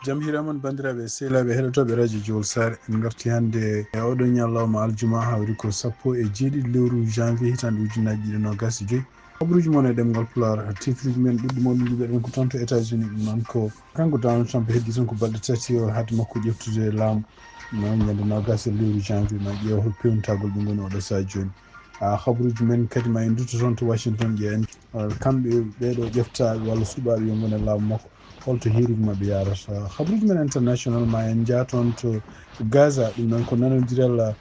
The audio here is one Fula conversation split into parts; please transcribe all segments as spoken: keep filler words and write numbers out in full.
Jam hiira mon, banndiraaɓe sehilaaɓe heɗotooɓe radio Jowol Saare. En ngarti hannde e oɗo ñalawma aljuma, hawri ko sappo e jeeɗiɗi lewru janvier, hitaande ujunnaji ɗiɗi e noogas e joyi. Habruuji mon e ɗemngal Pulaar, tiitruuji men ɗuɗɗi mawɗi ɗi mbiɗen ko toon to États-Unis, ɗum noon ko kanko Donald Trump heddi tan ko balɗe tati o haade makko ƴeftude laamu. Noon ñande noogas e lewru janvier, ma ƴeew hol peewnitagol ɓe ngoni oɗo sahaa jooni. A, habruuji men kadi ma en ndutto toon to Washington, ƴeewen, a, kamɓe ɓeeɗo ƴeftaaɓe walla suɓaaɓe yo ngone laamu makko, holto heerigi maɓɓe yaarata. Habruuji men international ma en njaa toon to Gaza, ɗum noon ko nanondiral, a,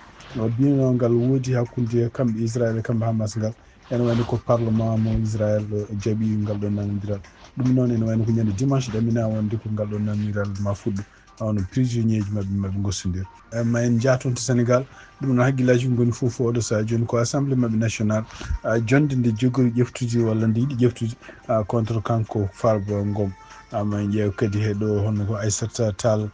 biyanoo ngal woodi hakkunde kamɓe Israel e kamɓe Hamas ngal. Ene wayno ko parlement mo Israel ɗo jaɓi ngal ɗon nanondiral. Ɗum noon ene wayno ko ñande dimanche ɗamina wonde ko ngal ɗon nanondiral ma fuɗɗo. Wano prisonnier ji maɓɓe, maɓɓe gostondir. E, ma en njaa toon to Sénégal, ɗum no hakkillaaji ngoni fof fof oɗo sahaa jooni ko assemblée maɓɓe national, a, jonde nde jogori ƴeftude walla nde yiɗi ƴeftude, a, contre kanko Farba Ngom. A, ma en ƴeew kadi he ɗo hono ko Aissata Tall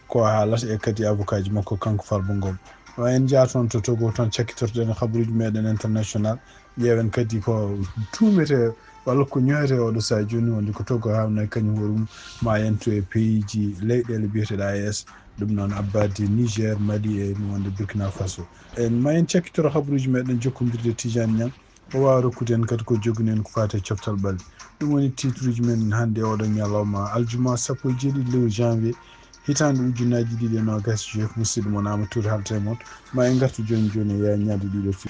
ko haalata e kadi avocat ji makko kanko Farba Ngom. Ma en njaa toon to Togo, toon cakkitorɗen habruuji meɗen international. Ƴeewen kadi ko tuumetee walla ko ñoyetee oɗo sahaa jooni wonde ko Togo haawnaa kañum hoore mum ma yantu e peyiiji leyɗeele biyeteeɗe A E S, ɗum noon abbaade Niger, Mali e wonde Burkina Faso. En ma en cakkitoro habruuji meɗen jokkondirde Tijani Niang, o waawa rokkude en kadi ko jogguno en ko faati e coftal ɓalli. Ɗum woni tiitruuji men hannde e oɗo ñalawma aljuma sappo e jeeɗiɗi lewru janvier. Hitaande ujunnaaji ɗiɗi e noogas e joyi, ko musidɗo mon Amadou Touré haalta e mon. Ma en ngartu jooni jooni e ñande ɗiɗo fi.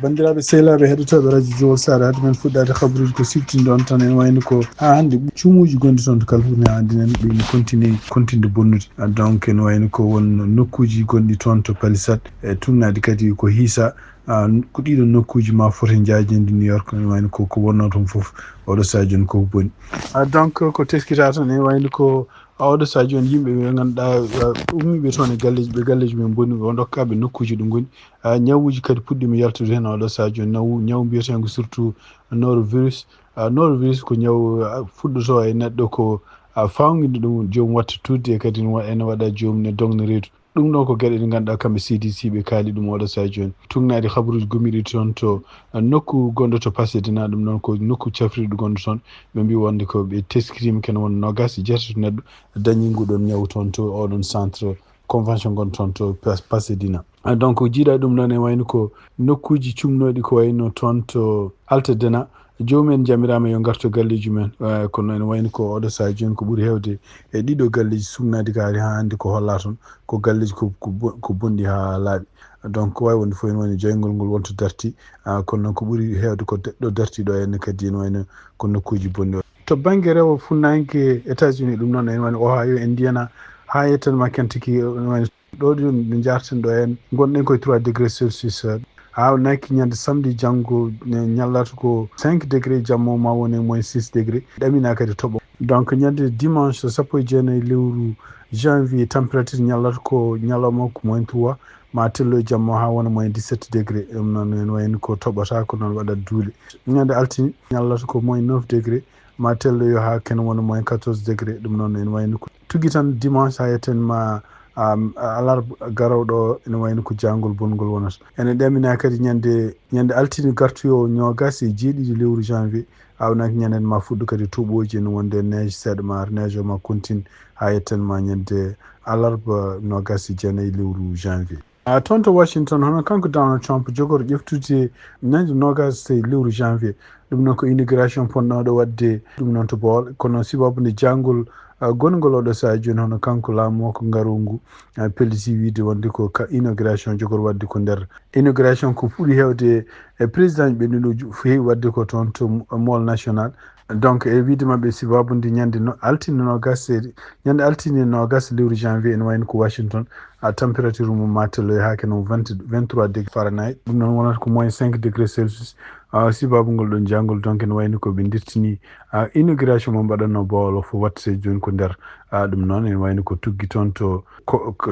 Banndiraaɓe sehilaaɓe heɗotooɓe radio Jowol Saare, hade men fuɗɗaade habruuji ko siftinde on tan, ene wayno ko haa hannde cuumuuji gonɗi toon to Californie haa hannde nen ɓe continue continde bonnude. Ah, donc ene wayno ko won nokkuuji gonɗi toon to Palisade, e tuugnaade kadi ko hiisa, ah, ko ɗiɗo nokkuuji ma fof e njaajeendi New York, ene wayno ko, ko wonnoo toon fof oɗo sahaa jooni ko boni. Ah, donc ko teskitaa tan ene wayno ko A, oɗo sahaa jooni yimɓe ɓe ngannduɗaa, a, ummiiɓe toon e galleeji, ɓe galleeji men mboni, o ndokkaaɓe nokkuuji ɗo ngoni. A, ñawuuji kadi puɗɗiima yaltude heen oɗo sahaa jooni, ñawu, ñawu mbiyeteengo surtout norovirus. A, norovirus ko ñawu, a, fuɗɗotoo e neɗɗo ko, a, faawngindo ɗum, joomum waɗta tuutde e kadi ene wa-, ene waɗa joomum ne dogna reedu. Ɗum ɗoo ko geɗe ɗe ngannduɗaa kamɓe C D C ɓe kaali ɗum oɗo sahaa jooni. Tuugnaade habruuji gommiiɗi toon to, a, nokku gonɗo to Pasadena, ɗum noon ko nokku cafrirɗo gonɗo toon. Ɓe mbii wonde ko ɓe teskitiima kene won noogaas e jeetati neɗɗo dañi ngu ɗoon ñawu toon to oɗon centre convention gonɗo toon to Pas-, Pasadena. A, donc, jiidaa ɗum noon, ene wayno ko nokkuuji cuumnooɗi ko wayno toon to Altadena. Joomum en njamiraama yo ngarto galleeji men. Eh, kono ene wayno ko oɗo sahaa jooni ko ɓuri heewde e ɗiɗo galleeji suugnaade kaari haa hannde ko hollaa toon. Ko galleeji ko, ko bo-, ko bonɗi haa laaɓi. Donc, ko waawi wonde fof ene wayno jayngol ngol wonto darti. Ah, kono noon ko ɓuri heewde ko de-, ɗo darti ɗo henne kadi ene wayno ko nokkuuji bonɗi. To bannge rewo funnaange États-Unis, ɗum noon ene wayno Ohio, Indiana, haa yettan ma Kentucky, ene wayno ɗo ɗum nde njaarten ɗo heen, ngonɗen koye trois degrés Celsius. Haa naaki ñande samedi janngo, ne ñallata ko cinq degrés, jamma o ma wone moins six degrés. Ɗamina kadi toɓo. Donc, ñande dimanche sappo e jeenayi lewru janvier, température ñallata ko ñalawma ko moins trois, ma tello e jamma o haa wona moins dix-sept degrés. Ɗum noon, ene wayno ko toɓata, ko noon waɗat duule. Ñande altine ñallata ko moins neuf degrés, ma tello yo haa kene wona moins quatorze degrés. Ɗum noon, ene wayno ko tugi tan dimanche haa yetten ma, am, alarba garowɗo, ene wayno ko jaangol bonngol wonata. Ene ɗamina kadi ñande, ñande altine gartuyo ñoogas e jeeɗiɗi lewru janvier, awnaaki ñande ma fuɗɗo kadi toɓooji, ene wonde neige seeɗa ma neige o ma continue haa yetten ma ñande alarba noogas e jeenayi lewru janvier. A, toon to Washington, hono kanko Donald Trump jogori ƴeftude ñande noogas e lewru janvier. Ɗum noon ko inauguration potnooɗo waɗde ɗum noon to Bawol. Kono sibabu nde jaangol, a, gonngol oɗo sahaa jooni, hono kanko laamu o ko ngaroo ngu, a, pelliti wiide wonde ko ka inauguration jogori waɗde ko nder. Inauguration ko ɓuri heewde e président ɓe ɗum ɗo ju-, heewi waɗde ko toon to Mall National. Donc, e wiide maɓɓe, sibabu nde ñande no-, altine noogas e, ñande altine noogas lewru janvier, ene wayno ko Washington, a, température mum ma telloy haa kene vingt, vingt-trois degrés Fahrenheit. Ɗum noon wonata ko moins cinq degrés Celsius, Sibaabu ngol ɗon jangol donc ene wayni ko ɓe ndirtini inauguration mo mbaɗanno bowol fof watte jooni ko nder. Ɗum noon ene wayni ko tuggi toon to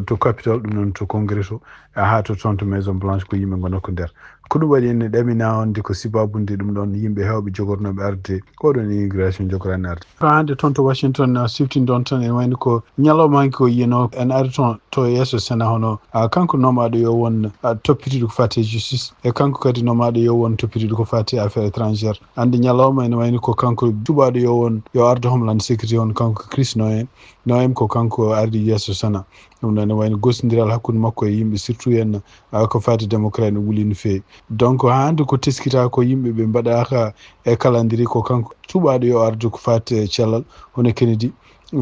to capitole ɗum noon to congrès to haa to toon to maison blanche ko yimɓe ngona ko nder. Ko ɗum waɗi ene ɗamina on de ko sibaabu nde ɗum ɗon yimɓe heewɓe jogornooɓe arde oɗon inauguration jogorani arde. Haa hannde toon to washington sifti ɗon tan ene wayni ko ñalawma hanki ko yiyano en ari toon to yeeso sena hono kanko nomaaɗo yo won toppitiiɗo ko fati e justice e kanko kadi nomaaɗo yo won toppitiiɗo ko fati e affaire étrangère. Hannde ñalawma ene wayni ko kanko cuɓaaɗo yo won yo arde homeland sécurité hono kanko chris noen noem ko kanko ardi yeeso sena. Ɗum ɗon ene wayni gostindiral hakkunde makko e yimɓe surtout en ko fati démocrate no wuli no feewi. Donc haa hannde ko teskita ko yimɓe ɓe mbaɗaka e calendrier ko kanko cuɓaaɗo yo arde ko fati e cellal hono kennedy.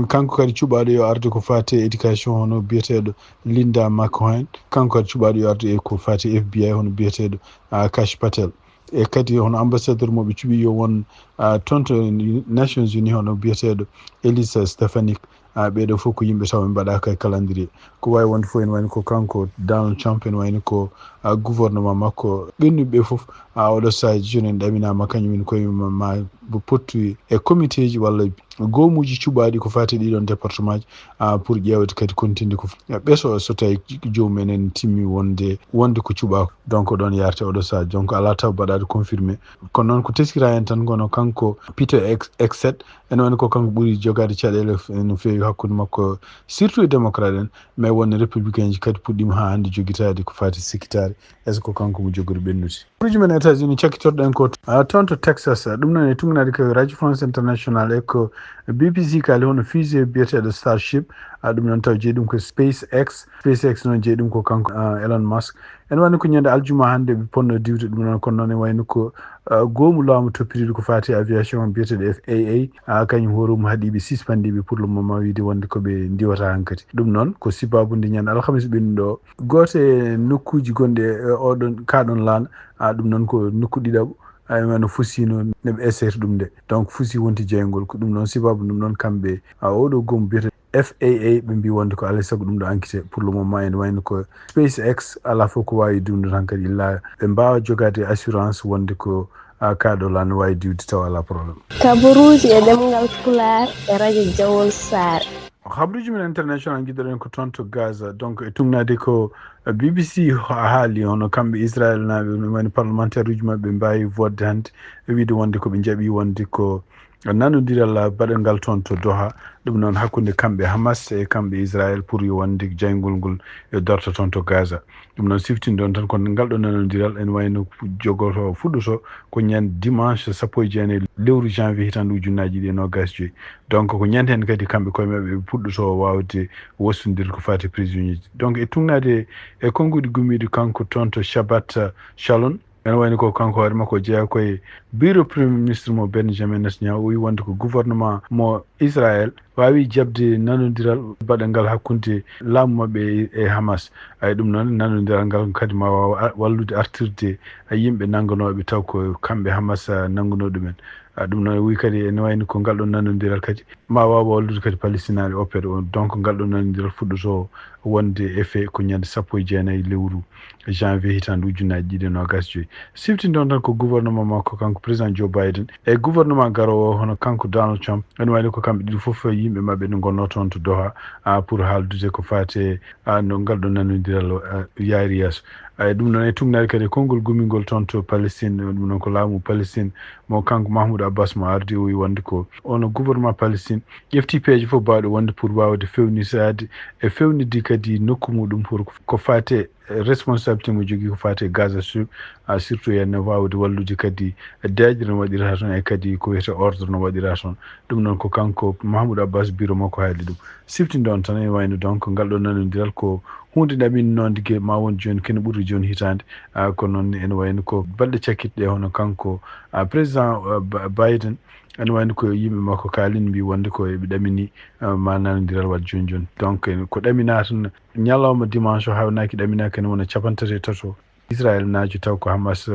Kanko kadi cuɓaaɗo yo arde ko fati e éducation hono biyeteeɗo linda mccohen. Kanko kadi cuɓaaɗo yo arde e ko fati e fbi hono biyeteeɗo kash patel. E kadi hono ambassadeur mo ɓe cuɓi yo won toon to nations unis hono biyeteeɗo elisa stefanik. Ɓeeɗo fof ko yimɓe taw ɓe mbaɗaka e calendrier. Ko wawi wonde fof ene wayni ko kanko donald trump ene wayni ko gouvernement makko ɓennuɓe ɓe fof. Oɗo saha jooni en ɗaminama kañum en koye ma pottu e comité ji walla goomuuji cuɓaaɗi ko fati e ɗiɗon département ji pour ƴeewde kadi kontinde ko ɓeso so tawi joomum en en timmi wonde wonde ko cuɓaako. Donc ɗon yarte oɗo saha donc ala taw baɗaade confirmé. Kono noon ko teskira heen tan kono kanko peter exet ene woni ko kanko ɓuri jogaade caɗeele no feewi hakkunde makko surtout e démocrate en mais wonde républicain ji kadi puɗɗima haa hannde jogitaade ko fati sikkitaare. Est ce que ko kanko mo jogori ɓennude? Kuuji men états unis cakkitorɗen ko toon to texas ɗum noon e tugnade ko radio france international e ko bbc kaali hono fusée biyeteeɗo starship. Ɗum noon taw jeyi ɗum ko space x space x noon jeyi ɗum ko kanko elon musk. Ene wayno ko ñande aljuma hannde ɓe ponno diwde ɗum noon kono noon e wayno ko goomu laamu toppitiiɗo ko fati aviation biyeteeɗo faa kañum hoore mum haɗiiɓe sispandiiɓe pour le moment wiide wonde ko ɓe ndiwata hankadi. Ɗum noon ko sibaabu nde ñande alhamis ɓennuɗo gooto e nokkuuji gonɗi e oɗon kaɗon laana. Ɗum noon ko nokku ɗiɗaɓo ay wano fusino neɓe essayta ɗum nde donc fusi wonti jeyngol ko ɗum noon sibabu ɗum noon kamɓe a oɗo goomu biyete faa ɓe mbi wonde ko alay sago ɗum ɗo enquête pour le moment ene wayno ko space x ala fof ko wawi ɗum ɗo tan kadi illa ɓe mbawa jogade assurance wonde ko kaɗo la no wawi diwde taw ala problème. Kabaruuji e ɗemngal pulaar e radio jawol saare. Habruuji men international ngiɗɗoɗen ko toon to gaza donc e tugnade ko bbc haali hono kamɓe israel naɓe woni parlementaire uji maɓɓe mbawi vote hannde e wiide wonde koɓe jaaɓi wonde ko nanodiral baɗangal toon to doha. Ɗum noon hakkunde kamɓe hamas e kamɓe israel pour yo wonde jayngol ngol e dorta toon to gaza. Ɗum noon siftini ɗon tan kono ngal ɗo nanodiral ene wayno jogoto fuɗɗoto ko ñande dimanche sappo e jeenayi lewru janvier hitande ujunnaji ɗiɗi e nogas joyi. Donc ko ñande hen kadi kamɓe koye maɓɓe ɓe puɗɗoto wawde wassudirde ko fati prisonnier ji donc e tugnade e konnguɗi gummiɗi kanko toon to shabat shalon. Ene wayno ko kanko hoore makko jeeya koye bureau premier ministre mo benjamin netanyahu o wi wonde ko gouvernement mo israel wawi jaɓde nanodiral baɗangal hakkunde laamu maɓɓe e hamas. Ay ɗum noon nanodiral ngal kadi ma waw wallude artirde e yimɓe nannganooɓe taw ko kamɓe hamas nanngunoo ɗumen. Ɗum noon wi kadi ene wayni ko ngal ɗon nanodiral kadi ma waw wallude kadi palestinaaɓe opéde on donc ngal ɗon nanodiral fuɗɗoto wonde effet ko ñande sappo e jeenayi lewru janvier hitande ujunnaji ɗiɗi e nogas joyi. Siftinde on tan ko gouvernement makko kanko président joe biden e gouvernement garowo o hono kanko donald trump ene wayno ko kamɓe ɗiɗo fof yimɓe maɓɓe no gonno toon to doha pour haaldude ko fate no ngal ɗo nanodiral yaari yeeso. Ay ɗum noon e tugnade kadi e konngol gumingol toon to palestine ɗum noon ko laamu palestine mo kanko mahmoud abbas mo ardi o wi wonde ko ono gouvernement palestine ƴefti peeje fof bawɗe wonde pour wawde fewnisade e fewnidde kadi nokku muɗum pour ko fate responsabilité mo jogui ko fati e gaza sud surtout henne wawde wallude kadi deeƴre no waɗira toon e kadi ko wiyete ordre no waɗira toon. Ɗum noon ko kanko mahmoud abbas bureau makko haali ɗum. Siftinde on tan ene wayno donc ngal ɗo nanodiral ko hunde ɗaɓɓinnode ge ma won joni kene ɓurri joni hitande. Kono noon ene wayno ko balɗe cakkitɗe hono kanko président biden ene wayno ko yimɓe makko kalin mbi wonde ko eɓe ɗamini ma nanodiral waɗ joni joni donc ko ɗamina tan ñalawma dimanche o hawnaki ɗaminaki ene wona capantato e tato israel naajo taw ko hamas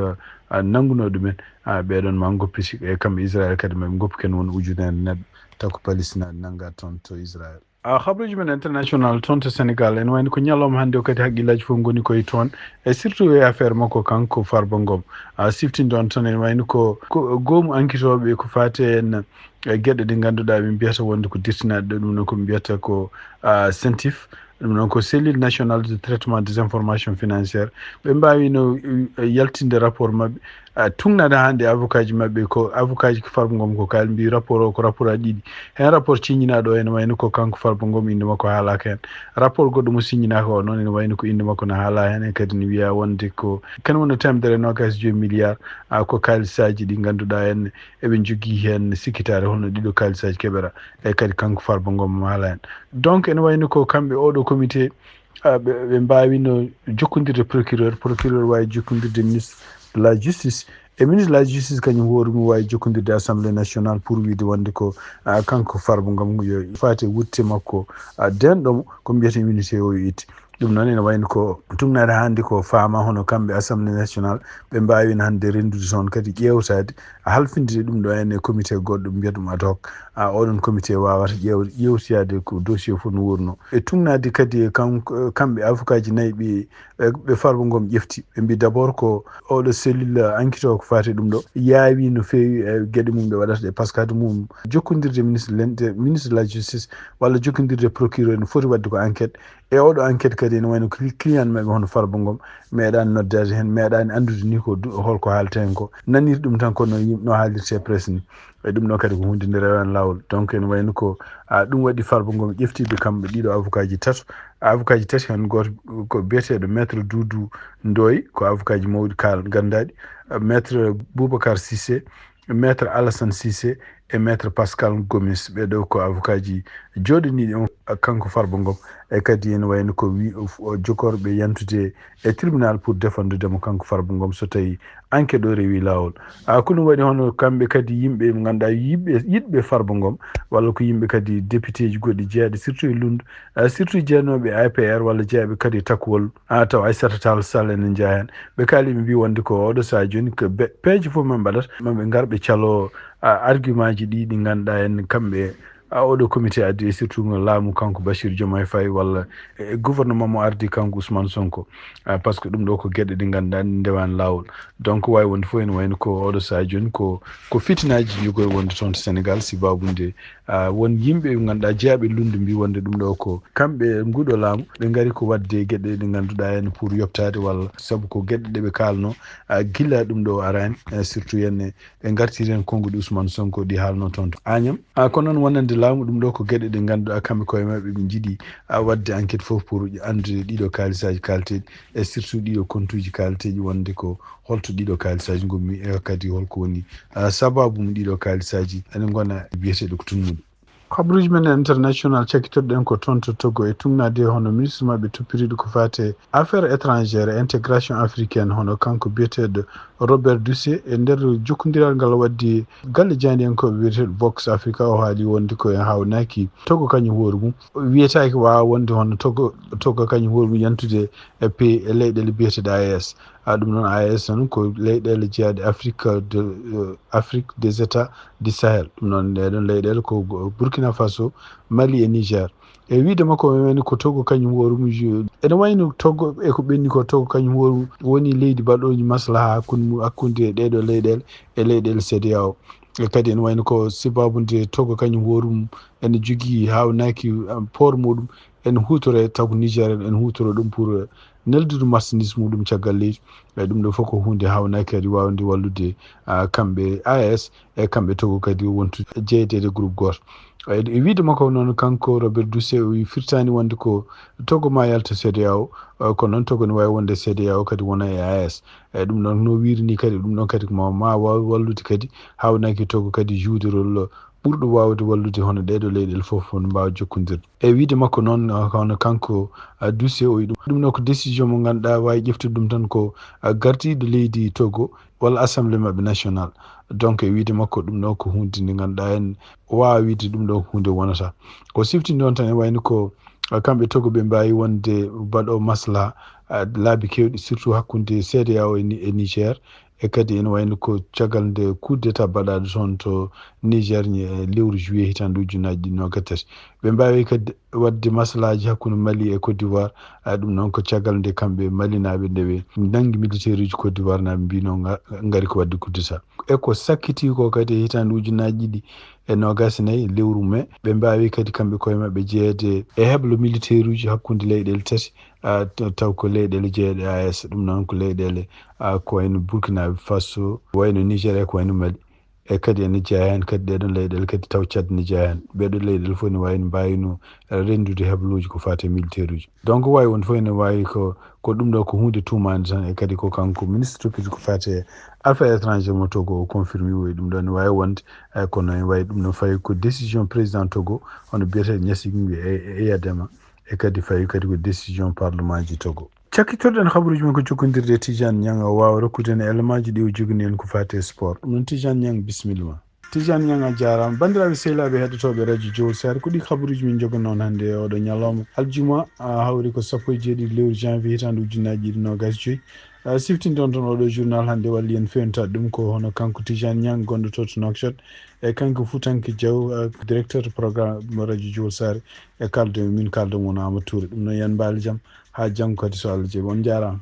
nannguno ɗumen. Ɓeɗon ma goppiti e kamɓe israel kadi maɓe goppi ken won ujunere neɗɗo taw ko palestinaaɓe nannga toon to israel. A habruji men international toon to Sénégal, en wayno ko ñalawma hannde o kadi haqqillaaji fof ngoni koye toon, e surtout e affaire makko kanko Farba Ngom. A siftinde on tan, en wayno ko, ko goomu ankitooɓe ko faati en e geɗe ɗe ngannduɗaa ɓe mbiyata wonde ko dirtinaaɗe ɗo, ɗum noon ko ɓe mbiyata ko, a, sentif, ɗum noon ko cellule nationale de traitement des informations financières. Ɓe mbaawino, e, yaltinde rapport maɓɓe, a, tugnaade hannde avocat ji maɓɓe, ko avocat ji ko Farba Ngom ko kaali mbi rapport o ko rapport aji ɗiɗi. Heen rapport ciññinaaɗo o ene wayno ko kanko Farba Ngom innde makko haalaaka heen. Rapport goɗɗo mo siññinaaka o noon ene wayno ko innde makko na haalaa heen, e kadi ne wiyaa wonde ko kene woni teemedere e noogaas e joyi milliard, a, ko kaalisaaji ɗi ngannduɗaa en eɓe njogii heen sikkitaare holno ɗiɗo kaalisaaji keɓera, e kadi kanko Farba Ngom haala heen. Donc ene wayno ko kamɓe oɗo comité, a, ɓe, ɓe mbaawino jokkondirde procureur, procureur waawi jokkondirde ministre de la justice, e ministre de la justice kañum hoore mum waawi jokkondirde assemblée nationale pour wiide wonde ko, a, kanko Farba Ngom yo faati e wutte makko, a, denɗo mo ko mbiyata immunité o yo itte. Ɗum noon ene wayno ko tugnaade hannde ko faama hono kamɓe assemblée nationale ɓe mbaawino hannde renndude toon kadi ƴeewtaade halfinde ɗum ɗo en e comité goɗɗo mbiyata ɗum ad hoc. A, oɗon comité waawata ƴeew-, ƴeewtoyaade ko dossier fof no wurno. E tugnaade kadi e kam-, kamɓe avocat ji nayi ɓe, ɓe, ɓe Farba Ngom ƴefti. Ɓe mbi d'abord ko oɗo cellule enquête o ko faati ɗum ɗo yaawi no feewi e geɗe mum ɗe waɗata ɗe, par ce que hade mum jokkondirde ministre de l'Inter-, ministre de la justice walla jokkondirde procureur no foti waɗde ko enquête. E oɗo enquête kadi ene wayno cli-, client maɓɓe hono Farba Ngom meeɗaani noddaade heen, meeɗaani anndude ni ko du-, holko haalta heen ko. Nanir ɗum tan kono yim-, no haalirte e presse ni. E ɗum ɗo kadi ko huunde nde rewaani laawol. Donc ene wayno ko, a, ɗum waɗi Farba Ngom ƴeftiiɓe kamɓe ɗiɗo avocat ji tato. Avocat ji tati heen gooto ko biyeteeɗo maître Doudou Ndoye, ko avocat ji mawɗi kaal ganndaaɗi, maître Boubacar Cissé, maître Alassane Cissé e maître Pascal Gomis. Ɓee ɗo ko avocat ji jooɗaniiɗi on kanko Farba Ngom. E kadi ene wayno ko wi-, o, o jogorɓe yantude e tribunal pour défendre mo kanko Farba Ngom so tawi enquête o rewi laawol. A, ko ɗum waɗi hono kamɓe kadi yimɓe ɓe ngannduɗaa yiɗɓe, yiɗɓe Farba Ngom, walla ko yimɓe kadi député ji goɗɗi jeyaaɗi surtout e Lundu, a, surtout jeyanooɓe A P R walla jeyaaɓe kadi e Takkuwal, a, taw Aissata Tall Sall ene jeyaa heen. Ɓe kaali ɓe mbi wonde ko oɗo sahaa jooni ko be-, peeje fof ɓe mbaɗata, ma ɓe ngar ɓe calo, a, argument ji ɗi, ɗi ngannduɗaa en kamɓe, a, oɗo comité addi e surtout ngo laamu kanko Bassirou Diomaye Faye walla e gouvernement mo ardi kanko Ousmane Sonko. A, par ce que ɗum ɗo ko geɗe ɗe ngannduɗaa ɗe ndewaani laawol. Donc waawi wonde fof ene wayno ko oɗo sahaa jooni ko, ko fitinaaji njogori wonde toon to Sénégal, sibabu nde, a, won yimɓe ɓe ngannduɗaa jeyaaɓe Lundu mbi wonde ɗum ɗo ko kamɓe nguɗo laamu ɓe ngari ko waɗde geɗe ɗe ngannduɗaa en pour yoɓtaade walla sabu ko geɗe ɗe ɓe kaalno, a, gila ɗum ɗo araani, e surtout heen e ɓe ngartiri heen konnguɗi Ousmane Sonko ɗi haalno toon to Agnam. A, kono noon wonande laamu ɗum ɗo ko geɗe ɗe ngannduɗaa kamɓe koye maɓɓe ɓe njiɗi, a, waɗde enquête fof pour anndude ɗiɗo kaalisaaji kaalteeɗi e surtout ɗiɗo kontuuji kaalteeɗi wonde ko holto ɗiɗo kaalisaaji ngommi e kadi holko woni, a, sababu mum ɗiɗo kaalisaaji ene ngona biyeteeɗo ko tunmuɗi. Habruji men international cakkitoɗen ko toon to Togo e tugnaade hono ministre maɓɓe toppiriɗo ko faate affaire étrangère et intégration africaine hono kanko biyeteeɗo Robert Dussey e nder jokkondiral ngal waddi galle jaandiyankooɓe wiyeteeɗo Vox Africa o haali wonde ko en hawnaaki Togo kañum hoore mum. Wiyetaake waawa wonde hono Togo, Togo kañum hoore mum yantude e pe-, e leyɗeele biyeteeɗe A E S. A, ɗum noon A E S noon ko leyɗeele jeyaaɗe Afrique de, euh, Afrique des États du Sahel. Ɗum noon ɗee ɗoon leyɗeele ko Go-, Burkina Faso, Mali e Niger. E wiyde makko, o wiyani ko Togo kañum hoore mum ju-, ene wayno Togo e ko ɓenni ko Togo kañum hoore mum woni leydi baɗooji maslaha hakkunde mum, hakkunde ɗee ɗoo leyɗeele e leyɗeele C E D E A O. E kadi ene wayno ko sibabu nde Togo kañum hoore mum ene jogii hawnaaki, um, port muɗum ene huutore taw ko Niger en ene huutoro ɗum pour, eh, neldude marchandise muɗum caggal leydi. E ɗum ɗo fof ko huunde hawnaaki kadi waawde wallude, ah, kamɓe A E S e kamɓe Togo kadi wontude jeydeede groupe gooto. E, e wiyde makko noon, kanko Robert Dussey, o wi firtaani wonde ko Togo ma yalta C E D E A O, eh, kono noon Togo ne waawi wonde C E D E A O kadi wona e A E S. E ɗum ɗon no wiiri ni kadi, ɗum ɗon kadi ko ma, ma waawi wallude kadi hawnaaki Togo kadi juuderol ɓurɗo waawde wallude hono ɗee ɗoo leyɗeele fof no mbaawa jokkondirde. E wiyde makko noon, ah, hono kanko, ah, Dussey o wi ɗum. Ɗum ɗoo ko décision mo ngannduɗaa waawi ƴeftude ɗum tan ko, ah, gardiiɗo leydi Togo walla assemblée maɓɓe national. Donc e wiyde makko ɗum ɗoo ko huunde nde ngannduɗaa en o waawaa wiyde ɗum ɗoo ko huunde wonata. O siftini ɗoon tan e wayno ko, ah, kamɓe Togo ɓe mbaawi wonde mbaɗo maslaha, ah, laabi keewɗi surtout hakkunde C E D E A O e Ni-, e Niger, E kadi ene wayno ko caggal nde coup d'état baɗaaɗo toon to Niger e lewru juillet hitaande ujunnaji ɗiɗi noogas tati. Ɓe mbaawi kadi waɗde maslahaaji hakkunde Mali e Côte d'Ivoire. A, ɗum noon ko caggal nde kamɓe Malinaaɓe nde ɓe nanngi militaire uji Côte d'Ivoire naaɓe mbino nga-, ngari ko waɗde coup d'état. E ko sakkiti ko kadi e hitaande ujunnaji ɗiɗi e noogas e nayi lewru mai, ɓe mbaawi kadi kamɓe koye maɓɓe jeyeede e heblo militaire uji hakkunde leyɗeele tati, a, t-, taw ko leyɗeele jeeɗe A E S, ɗum noon ko leyɗeele, a, ko wayno Burkina Faso, wayno Niger e ko wayno Mali. E kadi ene jeyaa heen kadi ɗee ɗoon leyɗeele kadi taw Tchad ne jeyaa heen. Ɓee ɗoo leyɗeele fof ne waawi no mbaawino renndude hebloji ko faati e militaire uji. Donc waawi wonde fof ene waawi ko, ko ɗum ɗo ko huunde tuumaande tan, e kadi ko kanko ministre toppito ko faati e affaires étrangères mo Togo o confirmé o e ɗum ɗo ne waawi wonde, e kono ene waawi ɗum ɗo fayi ko décision président Togo, hono biyeteeɗo Gnassingbé e, e Eyadema, e kadi fayi kadi ko décision parlement ji Togo. Cakkitoɗen habaruuji men ko jokkondirde e Tidiane Niang, o waawa rokkude en élément ji ɗi o jogini en ko faati e sport. Ɗum noon Tidiane Niang, bisimilla ma. Tidiane Niang, a jaaraama. Banndiraaɓe sehilaaɓe heɗotooɓe radio Jowol Saare, ko ɗi habaruuji min njoganno on hannde e oɗo ñalawma aljuma, a, hawri ko sappo e jeeɗiɗi lewru janvier hitaande ujunnaji ɗiɗi noogas joyi. A, siftinde on toon oɗo journal hannde walli en fewnitaade ɗum ko hono kanko Tidiane Niang gonɗo to to Nouakchott, e kanko Fuutanke Diaw, a, directeur programme radio Jowol Saare, e kaalde min kaalde mon Amadou Touré. Ɗum noon yo on mbaal jam haa janngo kadi so Allah jaɓi. On njaaraama.